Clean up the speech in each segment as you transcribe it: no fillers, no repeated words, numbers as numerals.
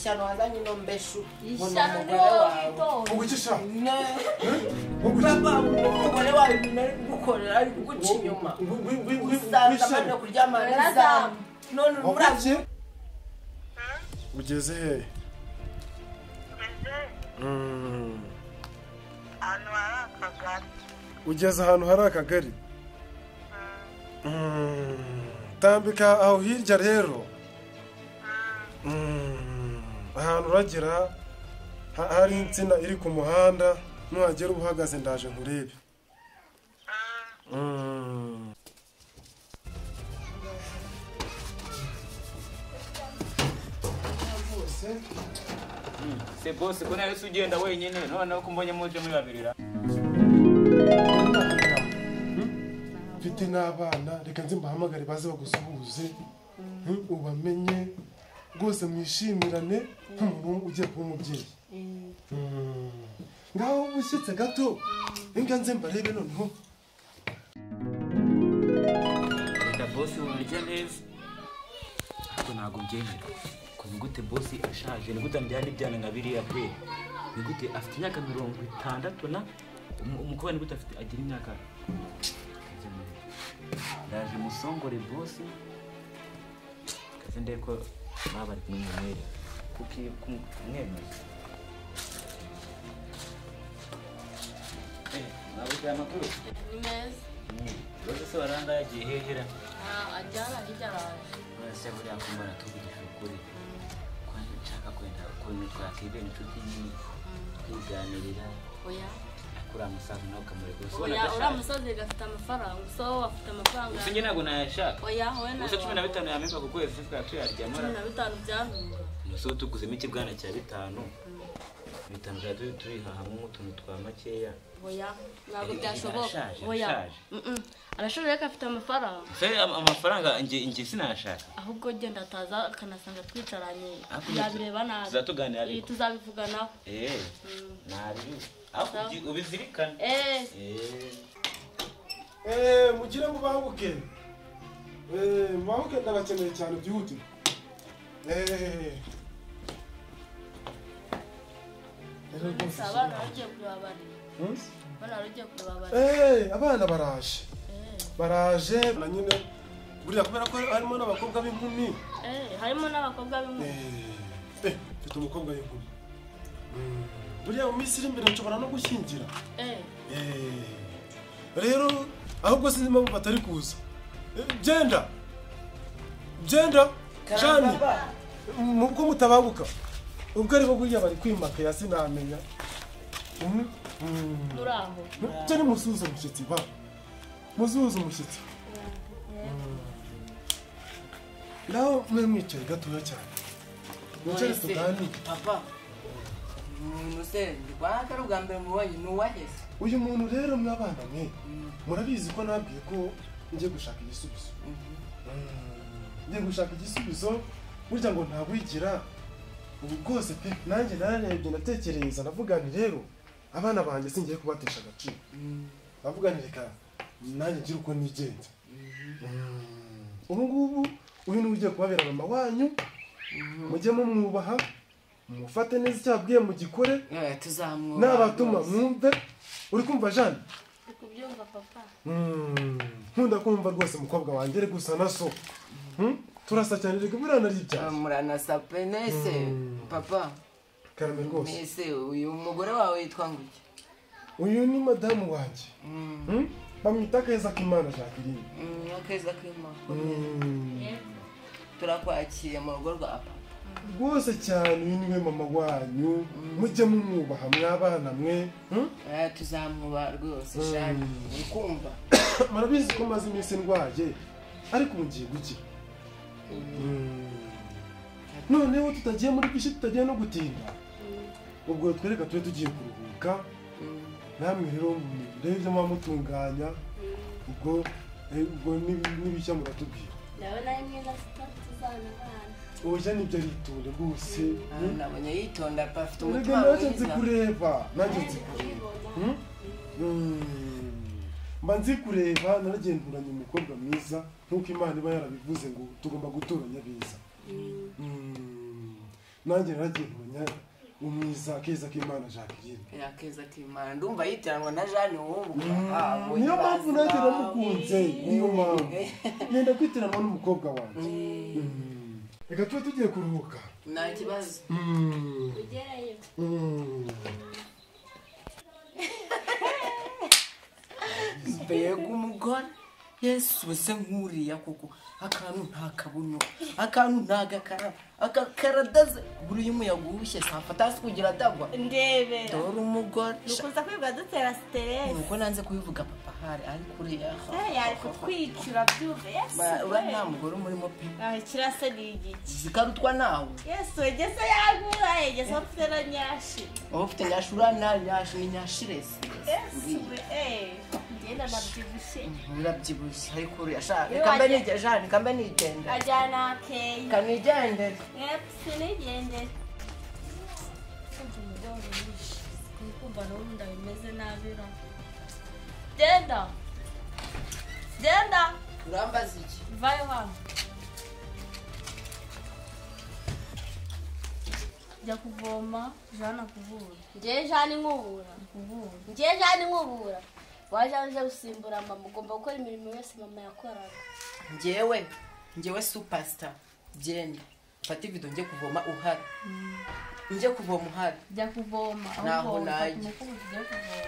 Ishyano wazanye ino mbeshu. Ishyano ni wowe witonda. Ugucisha. Papa, umugore wawe ibintu ari kugukorera ari kuguca inyuma. Usanze amaze kuryamana na Zamu. None urabye. Ugeze he? Ahantu hari akagari. Ugeze ahantu hari akagari? Tambika aho hirya rero. Ahantu uragera hari insina iri ku muhanda, nuhagera ubuhagaze ndaje nkurebe. Se boss ko nari ugenda wenyine noneho kumbonye muje muri babirira. Mfite n'abana reka nze mbahamagare baze bagusuhuze ubamenye rwose mwishimirane nk'umuntu ugiye kuba umubyeyi. Ngaho ushyitse gato inga nze mbarebe noneho. Reka boss urarya neza ariko ntabwo mbyemera. Ni gute boss ashaje, ni gute ambyana ibyana nka biriya kwe, ni gute afite imyaka 60 na umukobwa, ni gute afite agira imyaka. Ndaje musongore boss kaze ndeko baba bari kumwe mwere kuki kumwemeza. Nabuze amakuru ni meza. Rose se waranga yagiye hehera? Ajyana hirya araje. Ese buriya kumbara tuvugisha ukuri ko nshaka kwenda ukuntu twakibera inshuti nyine twiganirira. Oya akura musaza nawe ukamureka. Oya uriya musaza gafite amafaranga, gusa wowe afite amafaranga. Gusa njye ntabwo nayashaka. Oya wowe nawe. Gusa 15 yamemba ku kwezi twaba tuyaryamara. 15 byantunga. Gusa tuguzemo ikibwana cya 5. 5 bya tubihahamo nk'utuntu twa makeya. Oya ntabwo byashoboka. Oya arashoboye ariko afite amafaranga. Se amafaranga nge sinashaka. Ahubwo genda ataza akanasanga twicaranye yabireba nabi. Tuzatuganira ariko. Tuzabivuganaho. Nabi. Aho ubizirikane. Mugire mubanguke. Mubanguke ndabakeneye cyane byihutirwa. Abana bagiye kureba. Abana baraje. Baraje na nyine buriya kubera ko harimo n'abakobwa b'inkumi. Harimo n'abakobwa b'inkumi. Mfite umukobwa w'inkumi. Buriya mu minsi iri imbere nshobora no gushyingira. Rero ahubwo sinzi impamvu batari kuza. Genda. Genda. Jani. Muko mutabanguka. Ubwo ari bo buriya bari kwimaka ya sinamenya. Muraho. Cyane musuhuze umushyitsi ba. Musuhuze umushyitsi. Naho mwe mwicaye gatoya cyane. Mwicare tuganire. Papa. Umuntu se ndwaka ubwa mbere mubonye ni uwahese. Uyu muntu rero mwabana mwe murabizi ko nabwiye ko ngiye gushaka igisubizo. Ngiye gushaka igisubizo burya ngo ntawigira. Ubu rwose pe nanjye nararebye ndatekereza ndavuga nti rero abana banjye singiye kubatesha agaciro. Ndavuga nti reka nanjye ngira uko nigenza. Ubu ngubu uyu ni ugiye kubabera mama wanyu, mujye mumwubaha, mufate neza icyo ababwiye mugikore, tuzamwubaha n'abatuma mwumve. Uri kumva Jeanne? Ndi kubyumva papa. Nkunda kumva rwose mukobwa wanjye ari gusa na so. Turasa cyane reka buriya naribyaye. Muranasa pe nese papa. Karame rwose. Nese uyu mugore wawe yitwa nguki? Uyu ni madamu wanjye. Bamwita Akeza k'Imana Jacqueline. Akeza k'Imana. Turakwakiriye mu rugo rwa papa. Rwose cyane uyu niwe mama wanyu, mujye mumwubaha mwabana mwe. Tuzamwubaha rwose Jane. Uri kumva? Murabizi ko maze iminsi ndwaye ariko ubu ngiye gukira. Noneho tutagiye muri bishi tutagiye no gutinda. Ubwo twereka tube tugiye kuruhuka. Namwe rero murebe ibyo mutunganya ubwo n'ibishya muratubwira. Ndabona imwe na tuzana abana. Oya nibyo aritonda rwose. Nabonye yitonda pa afite umutima mwiza. Nanjye nzi kureba, nanjye nzi kureba. Mba nzi kureba naragiye nturanye umukobwa mwiza nkuko Imana iba yarabivuze ngo tugomba gutoranya beza. Nanjye naragiye kumenya umwiza Keza k'Imana Jacqueline. Ya Keza k'Imana ndumva yitiranwa na Jeanne wowe. Niyo mpamvu nanjye namukunze, niyo mpamvu. Ngenda kwitiranwa n'umukobwa wanjye. Reka tube tugiye kuruhuka. Nta kibazo. Ugerayo. Mbega umugore Yesu se nkuriya koko akantu nta kabuno akantu nta gakara akakaradaze buri umuyaga uhushye safata hasi kugira adagwa ndebe dore umugore nukuza kwivuga dutera stress nuko nanze kubivuga papa hari ari kuriya yari kutwicura byumve Yesu ura nta mugore umurimo pe kirase ni igiki zikarutwa nawe Yesu egese yagura egese ufite na nyashi ufite nyashi ura nta nyashi ni nyashirese Yesu ngenda nabyibushye urabyibushye ariko uriya sha reka mbe nigende sha reka mbe nigende ajyana akeye kanigendere epsi nigendere kumva n'ubundi bimeze nabi ra genda genda urambaza iki vayo hano jya kuvoma Jeanne akuvura njye Jeanne nkubura njye Jeanne nkubura waje aje gusimbura mama ugomba gukora imirimo yose mama yakoraga njyewe superstar genda fata ibido njye kuvoma uhari njye kuvoma uhari jya kuvoma naho najya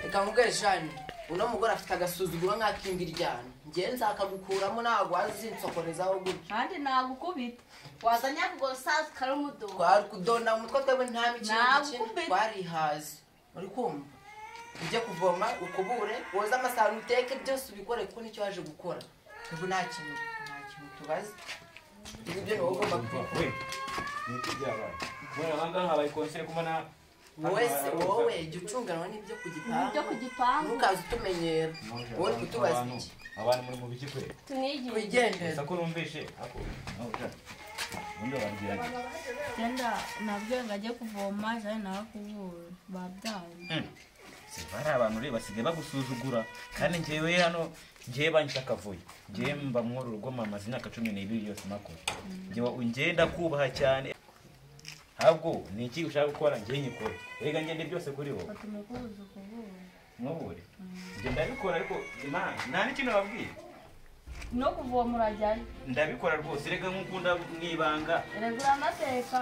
reka nkubwire Jeanne uno mugore afite agasuzuguro nk'akindi ryana njye nzakagukuramo ntabwo wazinsokorezaho gutya kandi nagukubita wazanye akagosazi karumudodo twari kudonda umutwe twebwe nta mikino twarihaze uri kumva ujye kuvoma ukubure woze amasahani uteke byose ubikore kuko nicyo waje gukora twebwe nta kintu tubaza ibyo ni wowe ugomba kubikora niki byabaye kubera ahangaha habaye konseri kumana wese wowe jya ucunganwa n'ibyo ku gipangu ntukaze utumenyera wowe uri kutubaza iki abantu muri mu biki kwe tunigire wigendere gusa ko numvishe ako ubundi babwira genda nabwiye ngo ajye kuvoma Jeanne nawe akubura babyaye bari abantu rero basigaye bagusuzugura kandi njyewe hano njyewe banshaka akavuyo njyewe mba mworo urugo mama imyaka 12 yose makuru njyewe ndakubaha cyane ahubwo ni iki ushaka gukora njyewe nyikore rega ngende byose kuri wowe nkubure njye ndabikora ariko nta n'ikintu babwiye no kuvoma urajyayo ndabikora rwose rega nk'ukunda mu ibanga rega uranateka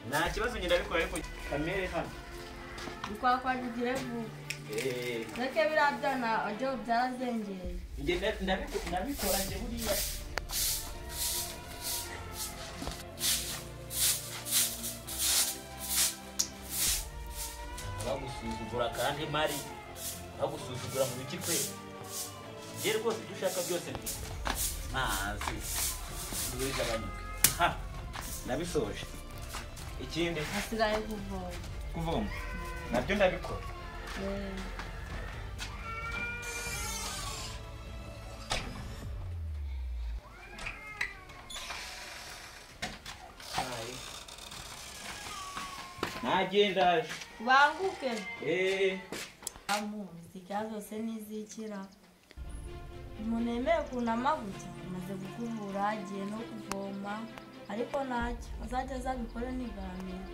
nta kibazo njye ndabikora ariko kamere hano ukwakwagira vuba reke biriya byana byo byarazengeye njye ndabikora njye buriya bagusuzugura kandi mari bagusuzugura mu biki kwe njye rwose ibyo ushaka byose mazi ntibigabanyuke ha nabisoje ikindi hasigaye kuvoma nabyo ndabikora nagenda banguke amuzi zose nizikira umuntu yemeye kunama gutya amaze gukubura agiye no kuvoma ariko ntacyo azajya azabikore n'iganiro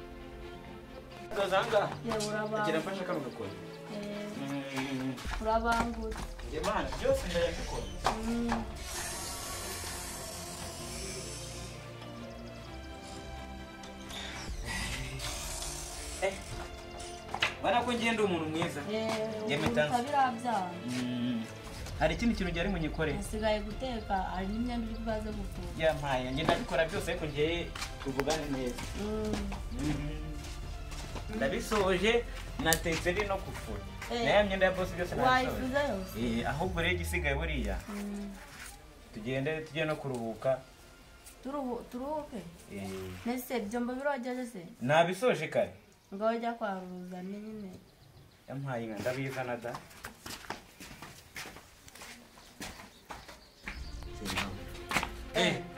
urabangutse byose ndabikora Bana ko ngenda umuntu mwiza. Hari ikindi kintu byari munyikore. Nsigaye guteka hari n'imyenda uri baze gufura. Yampaye ngenda ndabikora byose ariko ngiye tuvugane neza. Ndabisoje natetse ndi no gufura. Naye myenda ya boss byose nabisoje. Ahubwo rero igisigaye buriya. Tugende tujye no kuruhuka. Turuhuke? Nese byombo birogeje se? Nabisoje kare. Ngaho ujya kwaruza nyine. Yampaye inka ndabizana da.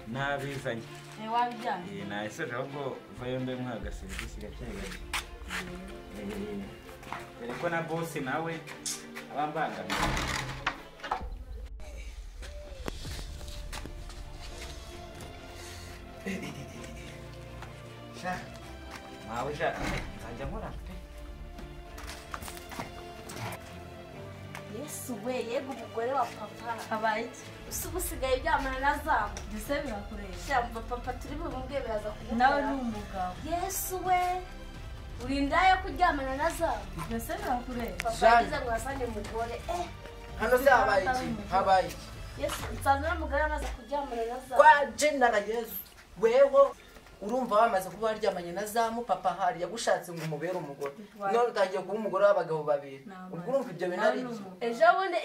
Nabizanye. Wabijyanye? Nabisoje ahubwo vayo mbe mwaga serivisi gake gake. Dore ko na boss nawe abambangamiye. Sha. Mabuja nzajya nkora pe. Yesu we yego umugore wa papa Habaye iki? Usigaye uryamana na Zamu. Mbese birakureba. Shyamba papa turi bumubwiye biraza kumukora. Nawe ni umugabo. Yesu we uri indaya kuryamana na Zamu. Mbese birakureba. Papa yagize ngo asanye umugore. Hano se habaye iki? Habaye iki? Yesu nsanze n'umugore amaze kuryamana na Zamu. Kwa jina la Yesu weho urumva wamaze kuba waryamanye na Zamu papa hari yagushatse ngo umubere umugore. None utangiye kuba umugore w'abagabo babiri. Ubwo urumva ibyo bintu ari byo. Ejo bundi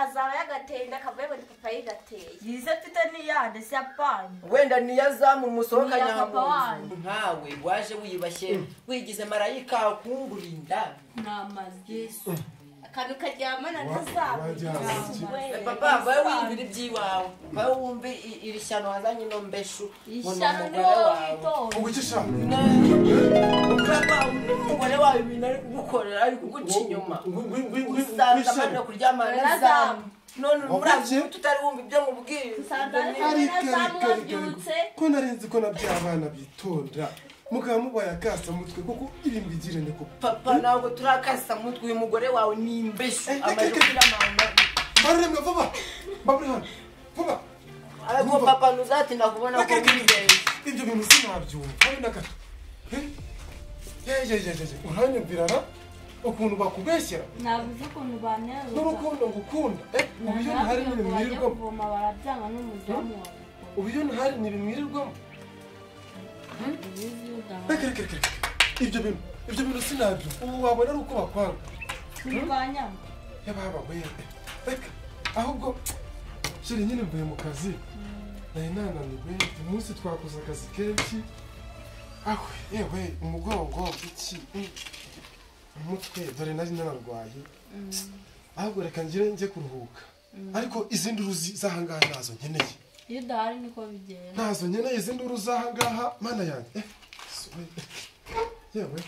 azaba yagateye inda akava yabona papa yigateye. Yize mfite n'iyande si yapanye. Wenda ni ya Zamu musohokanye hamwe. Nkawe waje wiyubashye wigize marayika kungurinda. Namaze Yesu. Akantu karyamana na Zamu. Papa bawe wiyumvira iby'iwawe. Bawe wumve iri shyano wazanye no mbeshu. Ishyano ni wowe witonda. Ugucisha. Papa umugore wawe ibintu ari kugukorera ari kuguca inyuma. Usanze amana kuryamana na Zamu. None murazi tutari wumva ibyo mubwiye. Ko narinzi ko nabyo abana bitonda. Mukaba mubaye akasa mutwe kuko iri mbigire niko. Papa ntabwo turakasa mutwe uyu mugore wawe ni imbeshu. Amaze kuryamana. Baremwe vuba. Baburi hano. Vuba. Ariko papa ntuzatinda kubona ko wibeshye. Ibyo bintu sinabyumva habe na gato. Ye uranyumvira ra ukuntu bakubeshyera. Nabuze ukuntu banera. N'urukundo ngukunda. Ubu iyo ntari n'ibimwirirwamo. Kuvoma barabyanga n'umuzamu wawe. Ubu iyo ntari n'ibimwirirwamo. Reka ibyo bintu sinabyumva. Ubu wabona ari uko bakwanga. Ntibanyanga. Yababa we. Reka ahubwo shiri nyine mvuye mu kazi. Nari nananiwe umunsi twakoze akazi kenshi. Aho yewe umugongo iki umutwe dore nari nanarwaye. Ahubwo reka ngire njye kuruhuka. Ariko izindi ruzi zahangaha nazo nkeneye. Iyo udahari niko bigenda. Nazo nkeneye izindi ruzi zahangaha mana yanjye. Yewe.